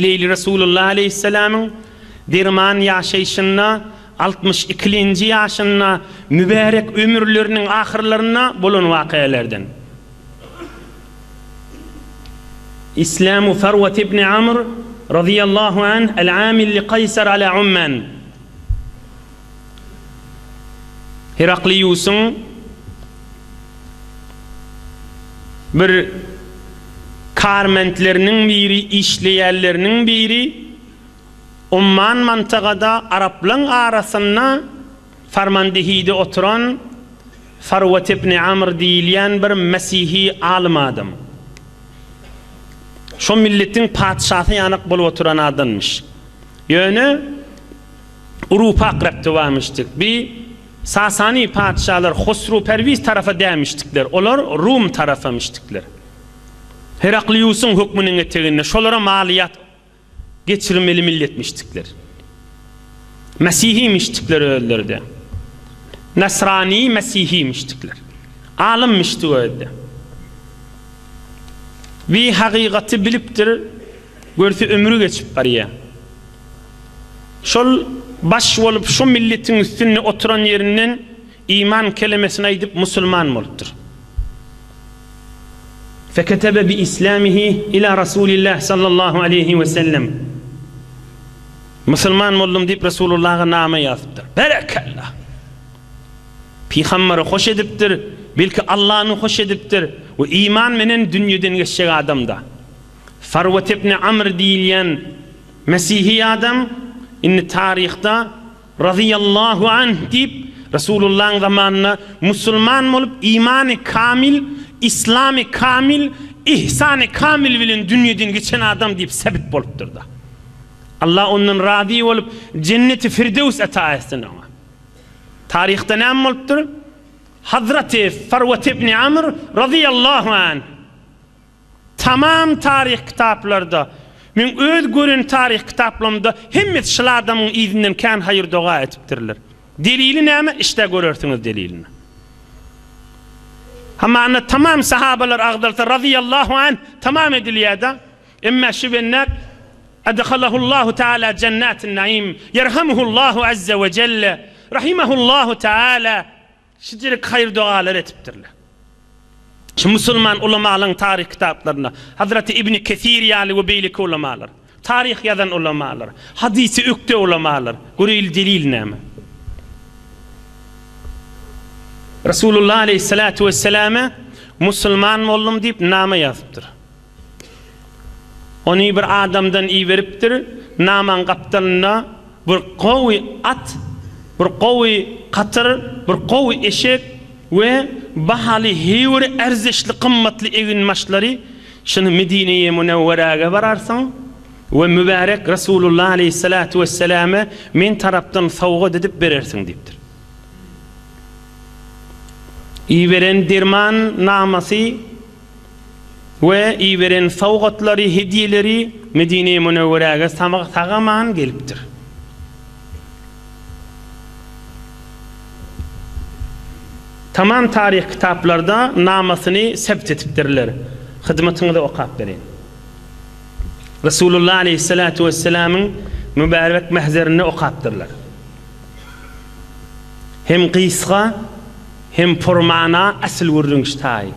Leýli Resulullah aleýhissalamyň derman ýaşaýşynda altmyş ikilenji ýaşynda mübärek ömürleriniň ahyrlarynda bolan wakaýalardan. Islamu Farwat ibn Amr razyýallahu anh al-amil li Kaýsar ala Umman. Herakliusyň bir karmentleriniň biri, işleýänleriniň biri Umman mantagada araplaň arasynda Farmandehide oturan Farwat ibn Amr diýilýän bir mesihi alym adam. Şo milletiň patyşasy ýanak bolup oturan adamyş. Ýöne Urupa akrepde barmyşdyk. Bi Sasany patyşalar Hosru Perwiz tarapa dämişdikler. Olar Rum tarapamyşdikler. Herakliusyň hökmüniň eteginde şolara malyýat geçirmeli milletmişdikler. Mesihimişdikler özleri-de. Nasrani mesihimişdikler. Alymmyşdyk özi-de. Bi hakykaty bilipdir, görse ömri geçip barýar. Şol baş bolup şu milletiň üstünde oturan ýerinden iman kelemesini aýdyp musulman bolupdyr. Feketebe bi islamihi ila Rasulillah sallallahu aleýhi we sellem. Musulman boldum diýip Resulullaha name ýazypdyr. Berekella! Pygamberi hoş edipdir, belki Allany hoş edipdir we iman menen dünýeden geçjek adamda. Farwat ibn Amr diýilýän Mesihi adam indi taryhda Razyýallahu anh diýip Resulullahyň zamanynda musulman bolup imany kamil, islamy kamil, ihsany kamil bilen dünýeden geçen adam diýip sebit bolupdyrda. Allah ondan razy bolup jenneti firdews ata etsin oňa. Taryhda näme bolupdyr? Hazraty Farwat ibn Amr razyýallahu anh. Tamam taryh kitaplarda, meň öz gören taryh kitaplarymda hemmesi şul adamyň yzyndan kän haýyr doga etipdirler. Delili näme? Işdä görersiňiz delilini. Hamana tamam sahabalar agzalsa razyýallahu anh tamam edilýärda. Emmä şu bendä Adhalahullahu taala jannatin naim, ýerhamuhullahu azza we jelle, rahimahullahu taala. Şeýle haýyr-dogalar etipdirler. Şu musulman ulamalaryň taryh kitaplarynda, Hazreti Ibni Kesir ýaly we beýleki ulamalar, taryh ýazan ulamalar, hadysy ökde ulamalar, göreýli delil näme? Resulullah aleýhissalatu wesselame musulman boldum diýip name ýazypdyr. Ony bir adamdan iberipdir, namaň gapdalynda bir gowy at, bir gowy gatyr, bir gowy eşek we bahaly höwür ärzeşli gymmatly eginbaşlary şuny Medineýi Münewweräge bararsyň we mübärek Resulullah aleýhissalatu wesselame men tarapdan sowgat edip berersiň diýipdir. Iberen derman namasy we iberen sowgatlary, hediýeleri Medine-i Münewweräge sag-aman gelipdir. Tamam taryh kitaplarda namasyny sebt etipdirler. Hyzmatyňyza okap bereýin. Resulullah aleýhissalatu wesselamyň mübärek mähzerinde okapdyrlar. Hem gysga, hem purmana asyl gürrüň ştaý.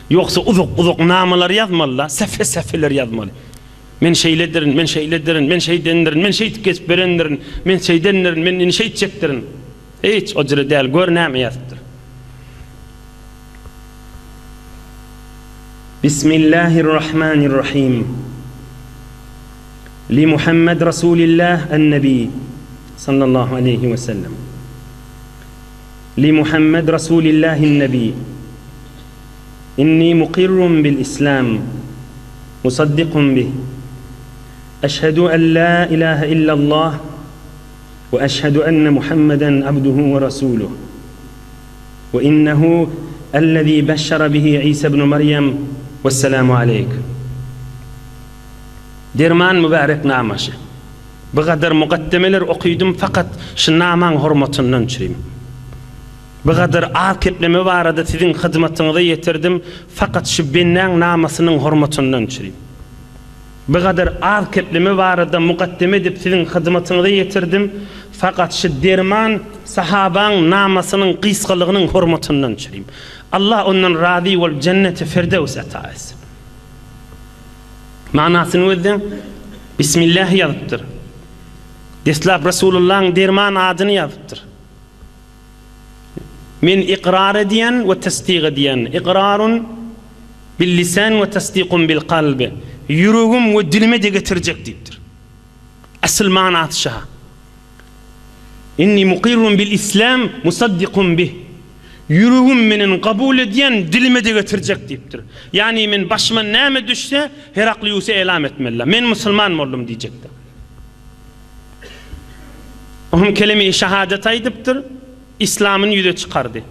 Ýogsa uzak-uzak namalar ýazmaly-da, säfe-säfeler ýazmaly. Men şeýledirin, men şeýledirin, men şeýdendirin, men şeýdip gezip berendirin, men şeýdendirin, men indi şeýtjekdirin. Hiç, o jüre däl, gör näme ýazypdyr. Bismillahirrahmanirrahim. Li Muhammed Rasulillah en-Nebi sallallahu aleýhi we sellem. Li Muhammed Rasulillahin-Nebi. Inni mukirrun bil Islam, musaddikun bih. Eşhedü en la ilahe illallah we eşhedü enne Muhammeden abduhu we rasuluh. We innehu ellezî beşşere bihi Îsa ibnu Meryem wesselamu aleyk. Derman mübärek namaşy. Bu gadar mukaddemeler okydym fakat şu namaň hormatyndan çürim. Bu gadar az kepleme barada siziň hyzmatyňyza ýetirdim fakat şu bendäň namasynyň hormatyndan çürim. Bu gadar az kepleme barada mukaddeme edip siziň hyzmatyňyza ýetirdim. Fakat şu derman sahabaň namasynyň gysgalygynyň hormatyndan çürim. Allah ondan razy bolup jenneti firdöws ata etsin. Manasyny gözleň. Bismillah ýazypdyr. Deslap Resulullahyň derman adyny ýazypdyr. Men ykrar edýän we tasdyk edýän. Ikrarun bil lisan we tasdykun bil kalb. Ýüregim we dilime-de getirjek diýipdir. Asyl manasy şa. Inni mukirrun bil islam musaddikun bih. Ýüregim menen kabul edýän, dilime-de getirjek diýipdir. Ýagny men başyma näme düşse, Herakliusa elam etmeli. Men musulman boldum diýjekdir. O hem kelime-i şahadat aýdypdyr, islamyny ýüze çykardy.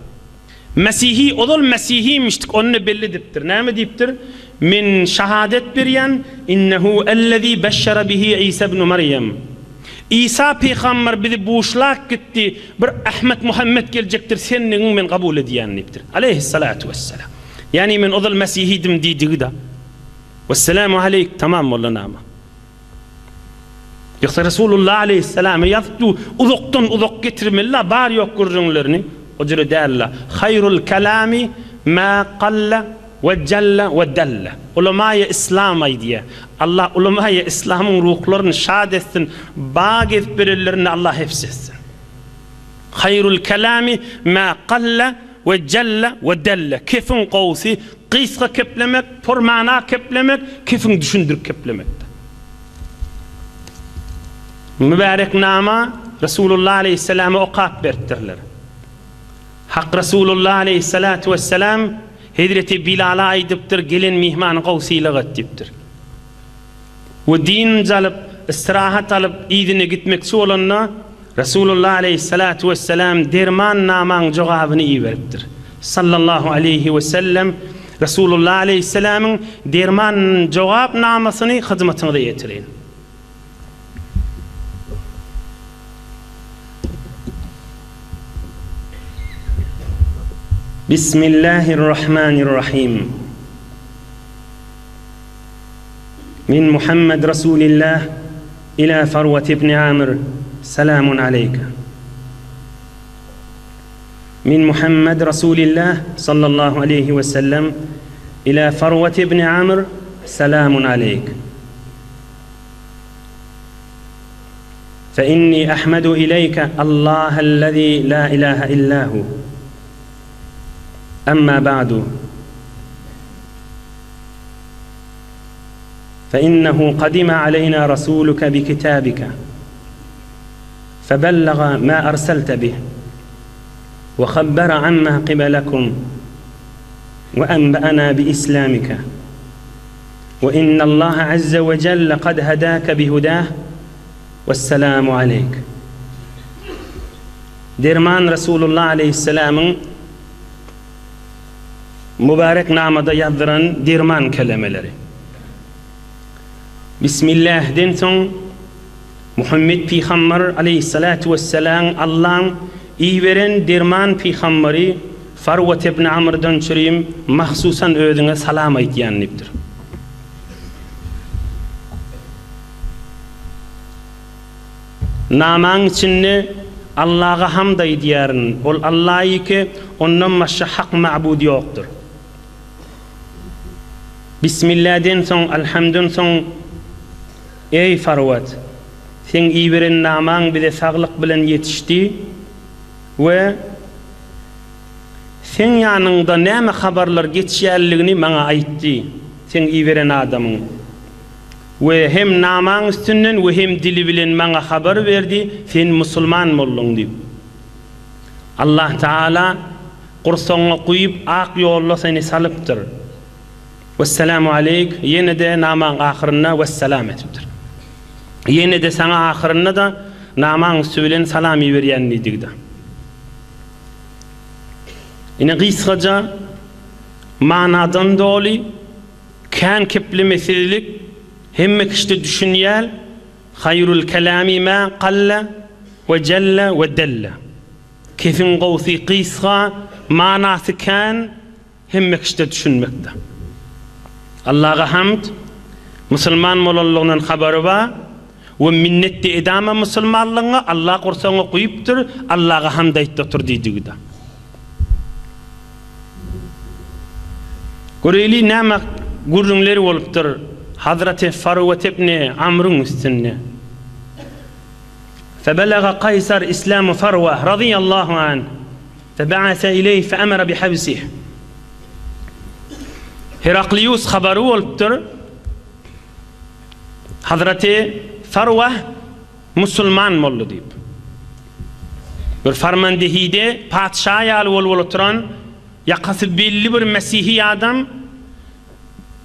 Mesihi, ozal mesihimişdik, ony-da belli edipdir. Näme diýipdir? Men şahadat berýän, innehu ellezî beşşere bihi Isa ibnu Merýem. Isa pygamber bizi buşlap gitdi, bir Ahmet Muhammet geljekdir, senligiňi men kabul edýän diýipdir. Aleýhissalatu wessalam. Ýagny men ozal mesihidim diýdigi-de. Wessalamu aleýk, tamam boldy nama. Ýogsa Resulullah aleýhissalama ýazyp dur, uzakdan uzak getirmeli-la bar ýok gürrüňlerini, o jüre däl-la. Haýrul kalami ma galla we jalla we dalla. Ulamaýy yslam aýdýar. Allah ulamaýy yslamyň ruhlaryny şat etsin, ba gezip berenlerini Allah hefz etsin. Haýrul kalami ma galla we jalla we dalla. Kefiň gowusy Gysga keplemek, por mana keplemek, kefiň düşündirip keplemekdir. Mübärek nama Resulullah aleýhissalama okap beripdirler. Hak Resulullah aleýhissalatu wessalam Hezreti Bilala aýdypdyr, gelen myhmany gowy sylag et diýipdir. We dynç alyp, istirahat alyp, yzyna gitmekçi bolanda, Resulullah aleýhissalatu wessalam derman namaň jogabyny iberipdir. Sallallahu aleýhi wesellem Resulullah aleýhissalamyň derman jogap namasyny hyzmatyňyza ýetireýin. Bismillahirrahmanirrahim. Min Muhammed Rasulillah ila Farwat ibn Amr Salamun aleýke. Min Muhammed Rasulillah sallallahu aleýhi we sellem ila Farwat ibn Amr Salamun aleýk. Fe inni ahmedu ileýke Allahellezî la ilahe illa hu. Emma ba'du. فإنه قدم علينا رسولك بكتابك فبلغ ما أرسلت به وخبر عما قبلكم وأنبأنا بإسلامك وإن الله عز وجل قد هداك بهداه والسلام عليك Derman Resulullah aleyhisselamyň Mübarek namada ýazdyran derman kelemeleri. Bismillähden soň Muhammet pygamber aleýhissalatu wessalam Allaň iberen derman pygamberi Farwat ibn Amrdan çürim mahsusan özüňe salam aýtýan diýipdir. Namaň içinde Allaga hamd aýdýaryn, Ol Alla ýeke, Ondan başga hak mabud ýokdur. Bismilläden soň, Alhamdan soň, Eý, Farwat! Seň iberen namaň bize saglyk bilen ýetişdi we seň ýanyňda näme habarlar geçýänligini maňa aýtdy, seň iberen adamyň. We hem namaň üstünden we hem dili bilen maňa habar berdi, sen musulman bolduň diýip. Allah Tagala gursagyňa guýup ak ýolla seni salypdyr. Wessalamu aleýk, ýene-de namaň ahyrynda wessalam etipdir. Ýene-de saňa ahyrynda-da namaň üsti bilen salam iberýän diýdigi-de. Ine gysgaja manadan doly Kän keplemesizlik hemme kişide düşünýär, Haýrul kelami ma galla we jalla we dalla. Kefiň gowsy gysga, manasy kän, hemme kişide düşünmekde. Allaga hamd. Musulman bolanlygyndan habary bar we minnetde edama musulmanlygyňa Allah gursagyňa guýupdyr, Allaga hamd aýtdy otur diýdigida. Göreýli näme gürrüňler bolupdyr Hazreti Farwat ibni Amryň üstünde. Febelaga Kaýsar islamu Farwa razyýallahu anh febaase ileýh feemere bihabsih. Heraklius habary bolupdyr. Hazreti Farwa musulman boldy diýip. Bir farmandehide patyşa ýaly bolup oturan ýakasy belli bir mesihi adam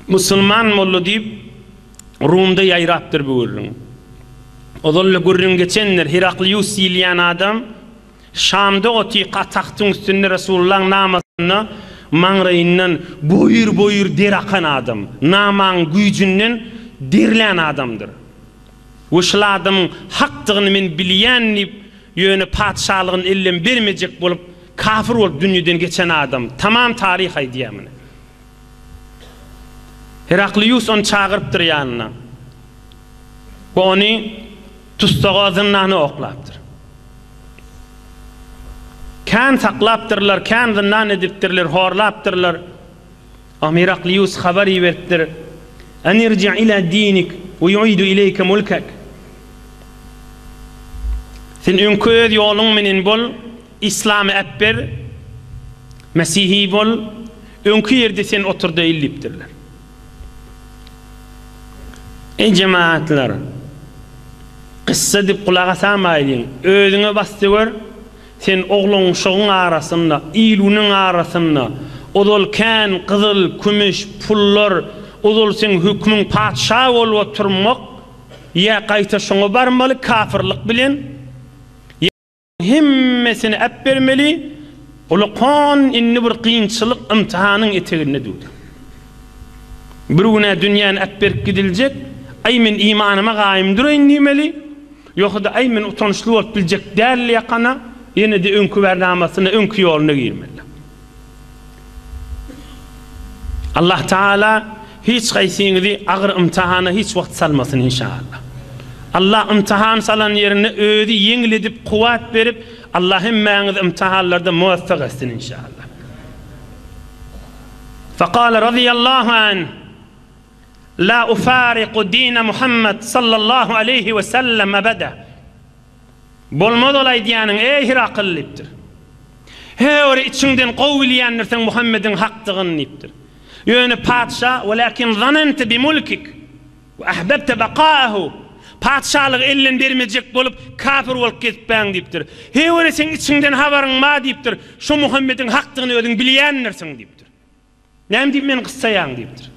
musulman boldy diýip Rumda ýaýrapdyr bu gürrüň. Ozal-da gürrüň geçendir, Heraklius diýilýän adam Şamda otyka tagtyň üstünde Resulullaň namasynda maňraýyndan boýur-boýur der akan adam, namaň güýjünden derlän adamdyr. We şul adamyň hakdygyny men bilýän diýip, ýöne patyşalygyny elden bermejek bolup, kafir bolup dünýeden geçen adam. Tamam taryh aýdýar muny. Heraklius ony çagyrypdyr ýanyna we ony tussaga, zyndana oklapdyr. Kän saklapdyrlar, kän zyndan edipdirler, horlapdyrlar. Am Heraklius habar iberipdir, An irji ila dinik we yuidu ileýke mulkek. Sen öňki öz ýoluň menen bol, Yslamy äpber, mesihi bol, öňki ýerde sen oturdaýyl diýipdirler. Eý jemagatlar! Kyssa diýip gulak asamaýlyň. Özüňe basdy gör, sen oglan-uşagyň arasynda, il-günüň arasynda, ozal kän gyzyl, kümüş, pullar, ozal seň hökmüň patyşa bolup oturmak, ýa gaýta şoňa barmaly kafyrlyk bilen, Hemmesini äpbermeli, ulakan indi bir kynçylyk ymtihanyň eteginde durdy. Bir gün-ä dünýäni äpberip gidiljek, aý men imanyma gaýym duraýyn diýmeli, ýogsa-da aý men utançly bolup biljek däl ýakana ýene-de öňki bernamasyna, öňki ýoluna girmeli. Allah Taala hiç haýsyňyzy agyr ymtihana hiç wagt salmasyn inşallah. Allah ymtihan salan ýerinde özi ýeňil edip kuwwat berip Allah hemmäňizi ymtihanlarda muwaffak etsin inşallah. Fekale radiyallahu anh La ufariku dine Muhammed sallallahu aleyhi ve sellem ebede. Bolmaz ol aýdýanyň, eý Hirakyl diýipdir. He, bir içiňden gowy bilýändirsiň Muhammediň hakdygyny diýipdir. Ýöne patyşa, Welakin zanente bi mulkik we ahbebte bakaahu, Patyşalygy elden bermejek bolup, kafir bolup gezipbäň diýipdir. He, bir seň içiňden habaryň bar diýipdir, şo Muhammediň hakdygyny özüň bilýändirsiň diýipdir. Näme diýip meni gyssaýaň diýipdir.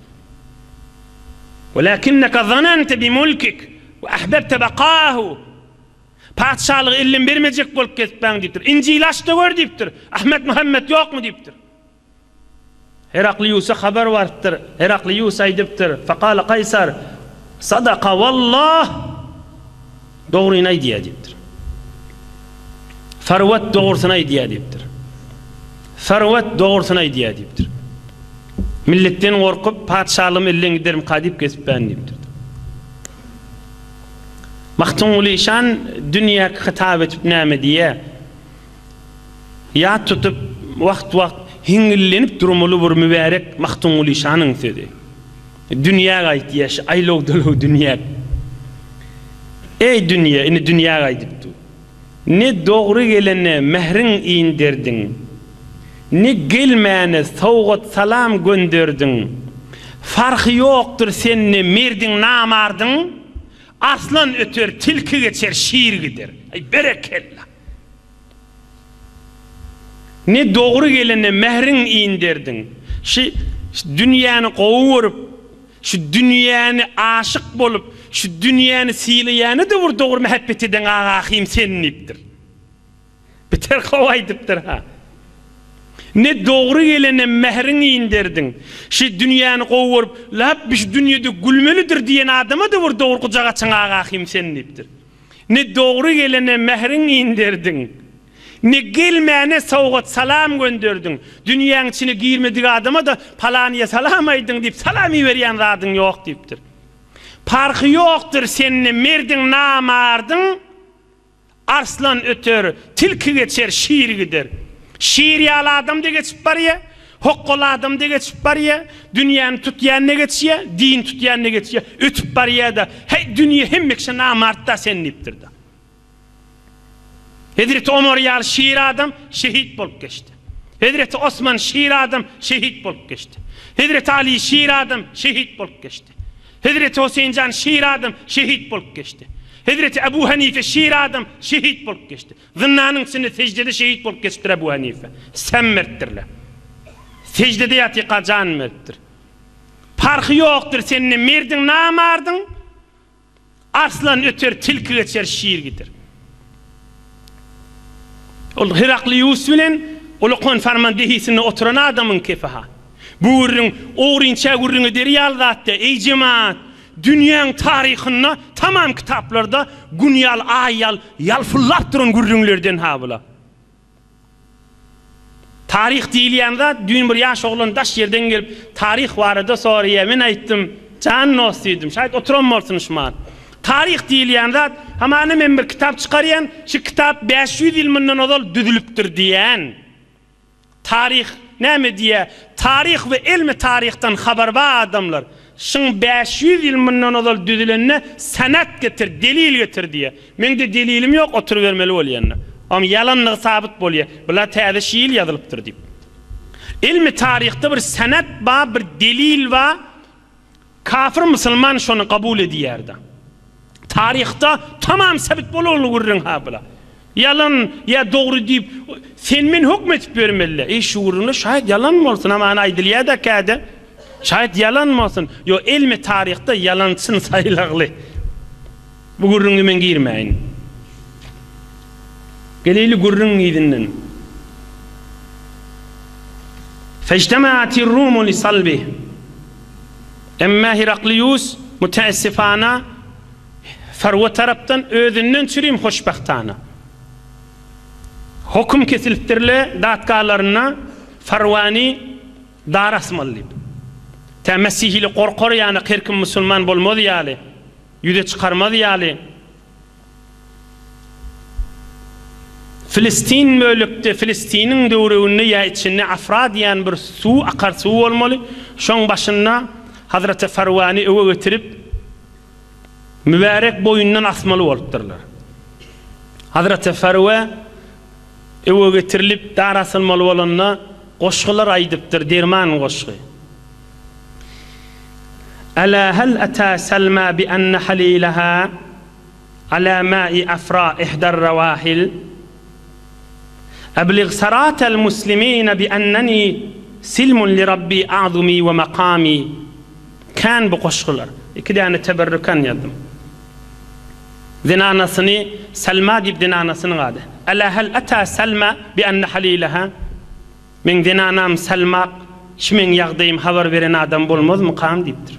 Welakinneke zanente bi mulkik we ahbebte bakaahu. Patyşalygy elden bermejek bolup gezipbäň diýipdir. Injili aç-da gör diýipdir. Ahmet Muhammet ýokmy diýipdir. Herakliusa habar barypdyr. Heraklius aýdypdyr, Fekale Kaýsar, Sadaka wallah! Dogryny aýdýar diýipdir. Sarwat dogrusyny aýdýar diýipdir. Sarwat dogrusyny aýdýar diýipdir. Milletden gorkup, patyşalygym elden gidermika diýip gezipbän diýipdir. Magtymguly işan dünýä hytap edip näme diýýär? Ýat tutup, wagt-wagt hiňňillenip durmaly bir mübärek Magtymguly işanyň sözi. Dünýä gaýtýa şu aýlaw-dalaw dünýä. Eý dünýe, indi dünýä gaýdyp dur. Ne dogry gelene mähriň inderdiň, Ne gelmäne sowgat-salam gönderdiň. Farhy ýokdur sende merdiň namardyň, Arslan öter, tilki geçer, şir gider. Aý berekella! Ne dogry gelene mähriň inderdiň. Şi dünýäni gowy görüp, şu dünýäni aşyk bolup, şu dünýäni sylaýana-da bir dogry mähebbet eden agahym sen diýipdir. Biter gowy aýdypdyr-ha. Ne dogry gelene mähriň inderdiň. Şi dünýäni gowy görüp, läp şu dünýede gülmelidir diýen adama-da bir dogry gujak açan agahym sen diýipdir. Ne dogry gelene mähriň inderdiň, ne gelmäne sowgat-salam gönderdiň. Dünýäň içine girmedik adama-da palanyýa salam aýdyň diýip salam iberýän zadyň ýok diýipdir. Parhy ýokdur sende merdiň namardyň, Arslan öter, tilki geçer, şir gider. Şir ýaly adam-da geçip barýar, hokgaly adam-da geçip barýar, dünýäni tutýan-da geçýär, din tutýan-da geçýär, ötüp barýar-da, Heý, dünýe hemmekşe namart-da sen diýipdir-de. Hezreti Omar ýaly şir adam şehit bolup geçdi. Hezreti Osman şir adam şehit bolup geçdi. Hezreti Aly şir adam şehit bolup geçdi. Hezreti Hoseýinjan şir adam şehit bolup geçdi. Hezreti Ebu Hanife şir adam şehit bolup geçdi. Zyndanyň içinde seždede şehit bolup geçipdir Ebu Hanife. Sem beripdirler. Seždede ýatyka jan beripdir. Parhy ýokdur sende merdiň namardyň. Arslan öter, tilki geçer, şir gider. Ol Heraklius bilen Ulukon farmandehisinde oturan adamyň kefi-ha. Bu gürrüň ogrynça gürrüň eder ýaly zat däl. Eý jemaat, dünýäň taryhynda tamam kitaplarda Gün ýaly, Aý ýaly ýalpyldap duran gürrüňlerden-ha bular. Taryh diýilýän zat, düýn bir ýaş oglan daş ýerden gelip, taryh barada soraýar. Men aýtdym, Jan dost diýdim, şaýat oturan bolsun şumat. Taryh diýilýän zat, hamana men bir kitap çykarýan, şu kitap 500 ýyl mundan ozal düzülipdir diýýän. Taryh näme diýýär? Taryh we elmi taryhdan habar bar adamlar. Şuň 500 ýyl mundan ozal düzülenine senat getir, delil getir diýýär. Meňde delilim ýok oturybermeli bolýanda. Oň ýalanlygy sabyt bolýa. Bula täze şi ýyl ýazylypdyr diýip. Ilmi taryhda bir senet bar, bir delil bar. Kafir musulman şony kabul edýärda. Taryhda tamam sebit bolanly gürrüň ha bula. Ýalan ýa dogry diýip sen men hökm etip bermeli. Eý şu gürrüňler şaýat ýalan bolsun hamana aýdylýada käde. Şaýat ýalan bolsun. Ýo ilmi taryhda ýalan çyn saýlagly. Bu gürrüňe men girmäýin. Geleýli gürrüň yzyndan. Fejtema'atir rumu li salbih. Emma Heraklius müteessifana Farwa tarapdan özünden çürim hoşbahtana. Hokum kesilipdirle datgalarynda Farwany dar asmaly diýip. Tä mesihili gorkar ýaly her kim musulman bolmaz ýaly. Ýüze çykarmaz ýaly, Filistin bölekde, Filistiniň döwreginde ýa içinde Afra diýen bir suw, akar suw bolmaly. Şoň başynda Hazreti Farwany öwe getirip, mübärek boýundan asmaly bolupdyrlar. Hazreti Farwa öwe getirilip, dar asylmaly bolanda, goşgular aýdypdyr, derman goşgy. Ela hel ata Selma bi enne halileha ala ma'i afra ihdar rawahil Eblig saratel muslimine bi enneni silmun li rabbi a'zumi we makami Kän bu goşgular. Iki däne teberrükan ýazdym. Zenanasyny Selma diýip zenanasynyň ady. Ela hel ata Selma bi enne halileha Meň zenanam Salmak şu meň ýagdaýym habar beren adam bolmazmykam diýipdir.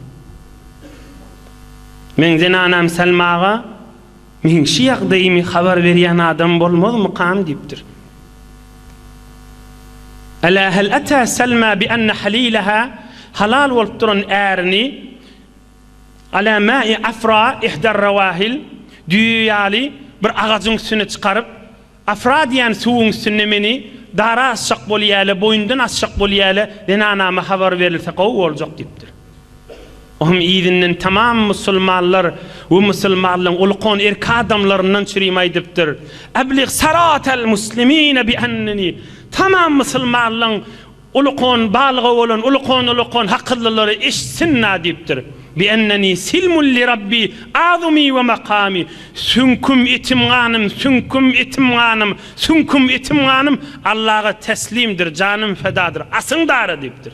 Meň zenanam Salmaga meň şu ýagdaýymy habar berýän adam bolmazmykam diýipdir. Ela hel ata Salma bi enne halileha halal bolup duran ärini ala ma'i afra ihdar rawahil düýe ýaly bir agajyň üstüne çykaryp Afra diýen suwuň üstünde meni dara asjak bolýa-le, boýundan asjak bolýa-le, zenanama habar berilse gowy boljak diýipdir. Ohm yzyndan tamam musulmanlar we musulmanlaryň ulkan erk adamlaryndan çürim aýdypdyr. Eblig saratal muslimine bi enneni tamam musulmanlaryň Ulukon balyga bolan ulukon-ulukon hakyllylary eşitsin-dä diýipdir. Bi enneni silmun li Rabbi azumi we makami, Süňküm, etim-ganym, süňküm, etim-ganym, süňküm, etim-ganym Allaga teslimdir, janym fedadyr, asyň dara diýipdir.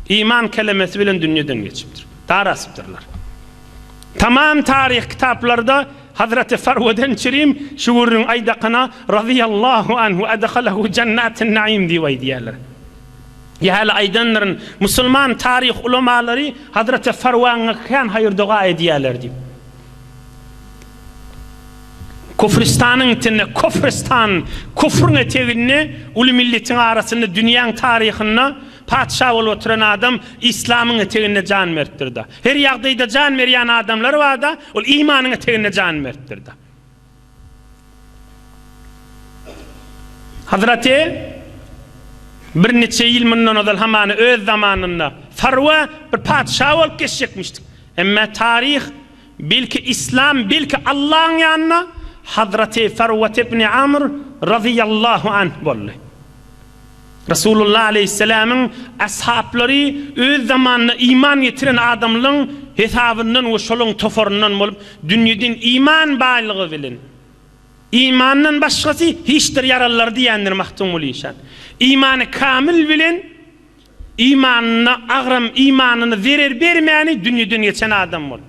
Iman kelemesi bilen dünýeden geçipdir. Dar asypdyrlar. Tamam taryh kitaplarda Hazreti Farweden çirim şu gürrüň aýdakyna razyýallahu anhu edhalehu jannatin naim diýip aýdýarlar. Ýa häli aýdandyryn, musulman taryh ulamalary Hazreti Farwaňa kän haýyr-doga edýärler diýip. Kufristanyň içinde Kufristan, kufryň eteginde uly milletiň arasynda dünýäň taryhynda. patyşa bolup oturan adam islamyň eteginde jan beripdir-de. Her ýagdaýda jan berýän adamlar bar-da, ol imanyň eteginde jan beripdir-de. Hazraty birniçe ýyl mundan ozal hamana öz zamanynda Farwa bir patyşa bolup geçjekmişdik. Emma taryh Belki Islam belki Allaň ýanynda Hazraty Farwat ibn Amr razyýallahu anh boldy. Resulullah aleýhissalamyň ashaplary öz zamanynda iman getiren adamlaň hesabyndan we şolaň toparyndan bolup dünýeden iman baýlygy bilen imandan başgasy hiçdir ýaralylar diýendir Magtymguly işan. Imany kamil bilen imanyna agram imanyna zerer bermäni dünýeden geçen adam boldy.